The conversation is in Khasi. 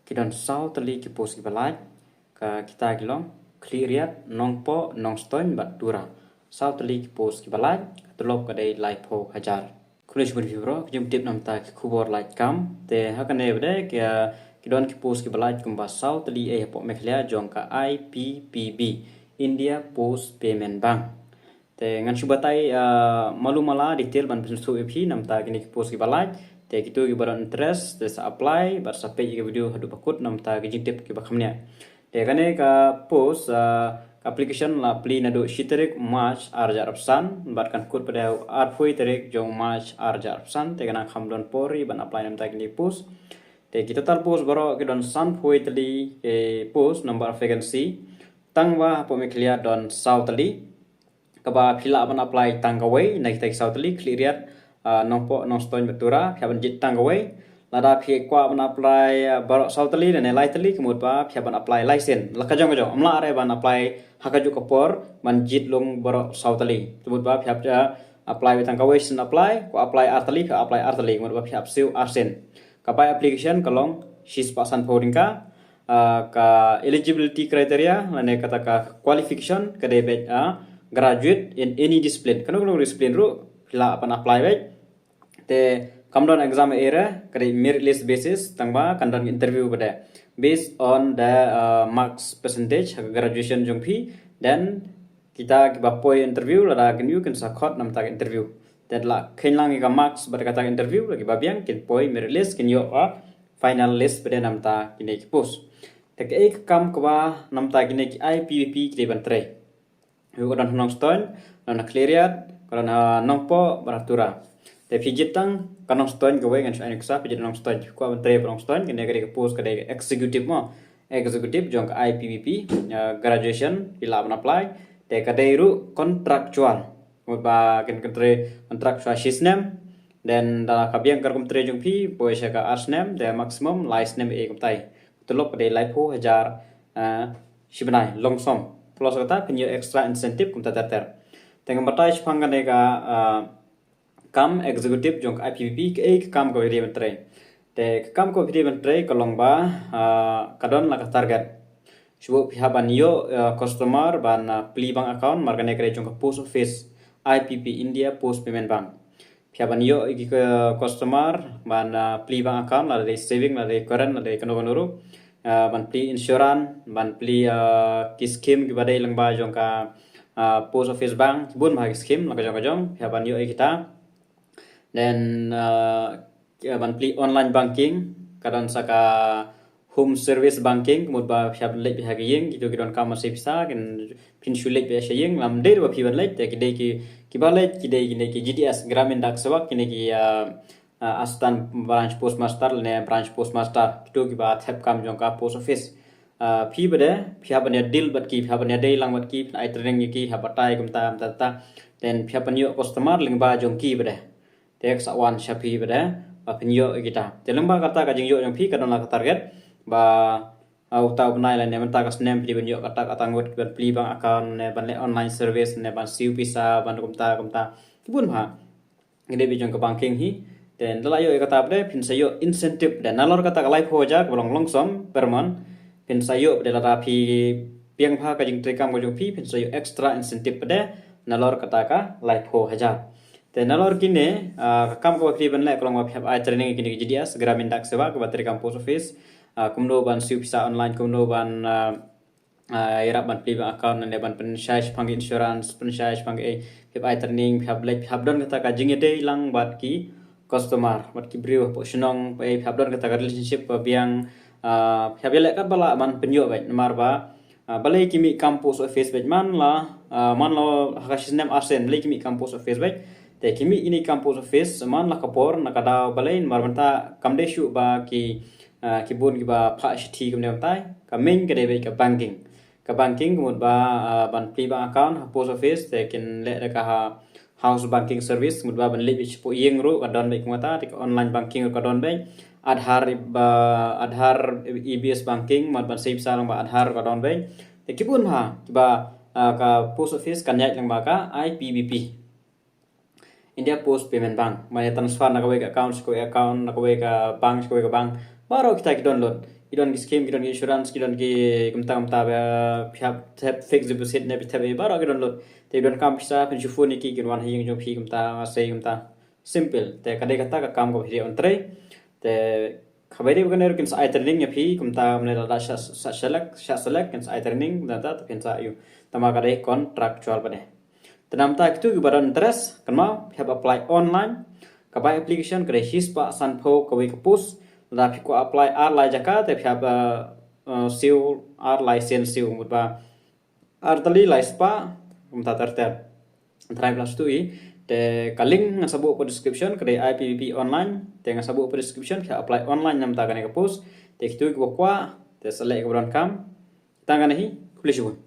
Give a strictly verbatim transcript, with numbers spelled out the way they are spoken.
Ki don saw tylli ki post kiba lait, ka kita ki long Khliehriat, Nongpoh, Nongstoiñ bad Tura. Saw tylli ki post kiba lait, ka tulop ka dei laiphew hajar. Khublei shibun phi baroh, ka jingtip namar ki khubor lait kam. Te ha kane pat de ki, ki don ki post kiba lait kumba saw tylli ei hapoh Meghalaya jong ka I P P B, India Post Payment Bank. Te ngan shu batai, ah, malu mala detail ban pynsngewthuh ïa phi namar kine ki post kiba lait. Te kito kiba don interest te sa apply bad sa peit ïa ka video haduh ba kut namar ki jingtip kiba kham nia. Te kane ka post, ah, ka application la plie naduh shi tarik March ar hajar arphew san bad kan kut pat de arphew tarik jong March ar hajar arphew san. Te kan kham don por ïa ban apply namar kine ki post. Te ki total post baroh ki don sanphew tylli ki post, number of vacancy. Tang ba hapoh Meghalaya don saw tylli. Kaba phi lah ban apply tang kawei na kita ki saw tylli, Khliehriat, ah, Nongpoh, Nongstoiñ bad Tura, phi hap ban jied tang kawei. Lada phi kwah ban apply, ah, baroh saw tylli ne lai tylli, ka mut ba phi hap ban apply lai sien. La ka jong ka jong, ym lah re ban apply ha kajuh ka por ban jied long baroh saw tylli. Ka mut ba phi hap, ah, apply tang kawei sien apply, kwah apply ar tylli, phi hap apply ar tylli, ka mut ba phi hap siew ar sien. Ka bai application ka long shispah sanphew tyngka. Ah, ka eligibility criteria lane kata ka qualification ka dei beit, ah, graduate in any discipline. Kano kano discipline ruh phi lah ban apply beit. Te kam don exam ei ei re, ka dei merit list basis, tang ba kan don interview pat de based on the, ah, marks percentage ha ka graduation jong phi. Then kita kiba poi interview, lada kin ïoh kin sa khot namar ka interview. Te la kheiñ lang ïa ka marks bad kata ka interview, la kiba biang kin poi merit list, kin ïoh, ah, final list pat de namar kine ki post. Te kaei ka kam kaba namar kine ki I P P B ki dei ban trei. Ïoh ka don ha Nongstoiñ, ka don ha Khliehriat, ka don ha Nongpoh bad ha Tura. Te phi jied tang ka Nongstoiñ kawei, ngan shu ai nuksa, phi jied Nongstoiñ, phi kwah ban trei ha Nongstoiñ, kane ka dei ka post ka dei executive mo. Executive jong ka I P P B, ah, graduation phi lah ban apply. Te ka dei ruh contractual. Mut ba kin, kin trei contractual shisnem. Then da ka biang ka rukom trei jong phi, poi sha ka ar snem, te maximum lai snem ei kumtai. Tulop ka dei laiphew hajar, ah, shi bnai, lump sum. Plus kata phin ïoh extra incentive kumta ter ter. Te ngan batai shaphang kane ka, ah, kam executive jong ka I P P B, kaei ka kam kaba phi dei ban trei. Te ka kam kaba phi dei ban trei ka long ba, ah, ka don la ka target. Shu phi hap ban ïoh, ah, customer ban, ah, plie bank account, namar kane ka dei jong ka post office, I P P, India Post Payment Bank. Phi hap ban ïoh ïa ki, ah, customer ban, ah, plie bank account, lada dei saving, lada dei current, lada dei kano kano ruh. Ah, ban plie insurance, ban plie, ah, ki scheme kiba dei lyngba jong ka, ah, post office bank, ki bun bha ki scheme la ka jong ka jong, phi hap ban ïoh ïa kita. Then, ah, ban plie online banking, ka don sa ka home service banking, ka mut ba phi hap leit beit ha ka ïing, kito ki donkam ban save pisa, kin, phin shu leit beit sha ïing, lymda ba phi ban leit, te ki dei ki, kiba leit, ki dei kine ki G D S, Gramin Dak Sevak, kine ki, ah, ah, Assistant Branch Postmaster lane Branch Postmaster, kito kiba thep kam jong ka post office. Ah, phi pat de, phi hap ban ïa deal bad ki, phi hap ban ïa dei lang bad ki, phin ai training ïa ki, hap batai kumta, kumta, kumta. Then phi hap ban ïoh customer lyngba jong ki pat de. Te ka sa wan sha phi pat de, ba phin ïoh ïa kita. Te lyngba kata ka jingïoh jong phi ka don la ka target, ba, ah, uta u bnai lane mynta ka snem phi dei ban ïoh kata, kata ngut ban plie bank account, ne ban leh online service, ne ban siew pisa, ban kumta, kumta. Ki bun bha. Ki dei beit jong ka banking hi. Then da la ïoh ïa kata pat de, phin sa ïoh incentive pat de. Nalor kata ka laiphew hajar kaba long lump sum per month, phin sa ïoh pat de lada phi biang bha ka jingtrei kam ka jong phi, phin sa ïoh extra incentive pat de. Nalor kata ka laiphew hajar. Te nalor kine, ah, ka kam kaba phi dei ban leh ka long ba phi hap ai training ïa kine ki G D S, Gramin Dak Sevak, kiba trei kam post office. Ah, kumno ban siew pisa online, kumno ban, ah, ah, ïarap ban plie bank account, ne ban pynshai shaphang insurance, pynshai shaphang, eh, phi hap ai training, phi hap leit, phi hap don kata ka jingïadei lang bad ki customer, bad ki briew hapoh shnong, eh, phi hap don kata ka relationship ba biang, ah, phi hap ïaleh katba lah ban pynïoh beit, namar ba, ah, balei ki mih kam post office beit, man la, ah, man la ha ka shisnem arsien, balei ki mih kam post office beit. Te ki mih kine kam post office man la ka por, na ka daw, balei, namar mynta kam dei shuh ba ki, ah, ki bun kiba phah shithi kumne kumtai. Ka main ka dei beit ka banking. Ka banking ka mut ba, ah, ban plie bank account ha post office, te kin leh da ka ha house banking service, ka mut ba ban leit beit shapoh ïing ruh ka don beit kumta, te ka online banking ruh ka don beit. Aadhaar ba, Aadhaar, E B S banking, mut ban save pisa lang ba Aadhaar ka don beit. Te ki bun bha kiba, ah, ka post office kan ïaid lang ba ka I P P B. India Post Payment Bank. Ban ïa transfer na kawei ka account sha kawei account, na kawei ka bank sha kawei ka bank. Baroh kita ki download. Ki don ki scheme, ki don ki insurance, ki don ki kumta kumta ba phi hap thep fixed deposit ne phi thep ei baroh ki don lut. Te phi donkam pisa phin shu phone ïa ki, kin wan ha ïing jong phi kumta, sei kumta. Simple. Te ka dei kata ka kam kaba phi dei ban trei. Te kaba dei ba kane ruh kin sa ai training ïa phi kumta, mane lada shah, shah select, shah select kin sa ai training kumta, te phin sa ïoh. Tangba ka dei contractual pat de. Te namar kata kito kiba don interest, kynmaw phi hap apply online. Ka bai application ka dei shispah sanphew kawei ka post. Lada phi kwah apply ar lai jaka te phi hap, uh, uh, siew ar lai sien siew, mut ba ar tylli lai spah kumta ter ter. Trai phi la sdang ïa. Te ka link ngan sa buh ha description, ka dei I P P T online. Te ngan sa buh ha description, phi hap apply online namar kane ka post. Te kito kiba kwah, te sa leh kaba donkam. Tang kane hi, khublei shibun.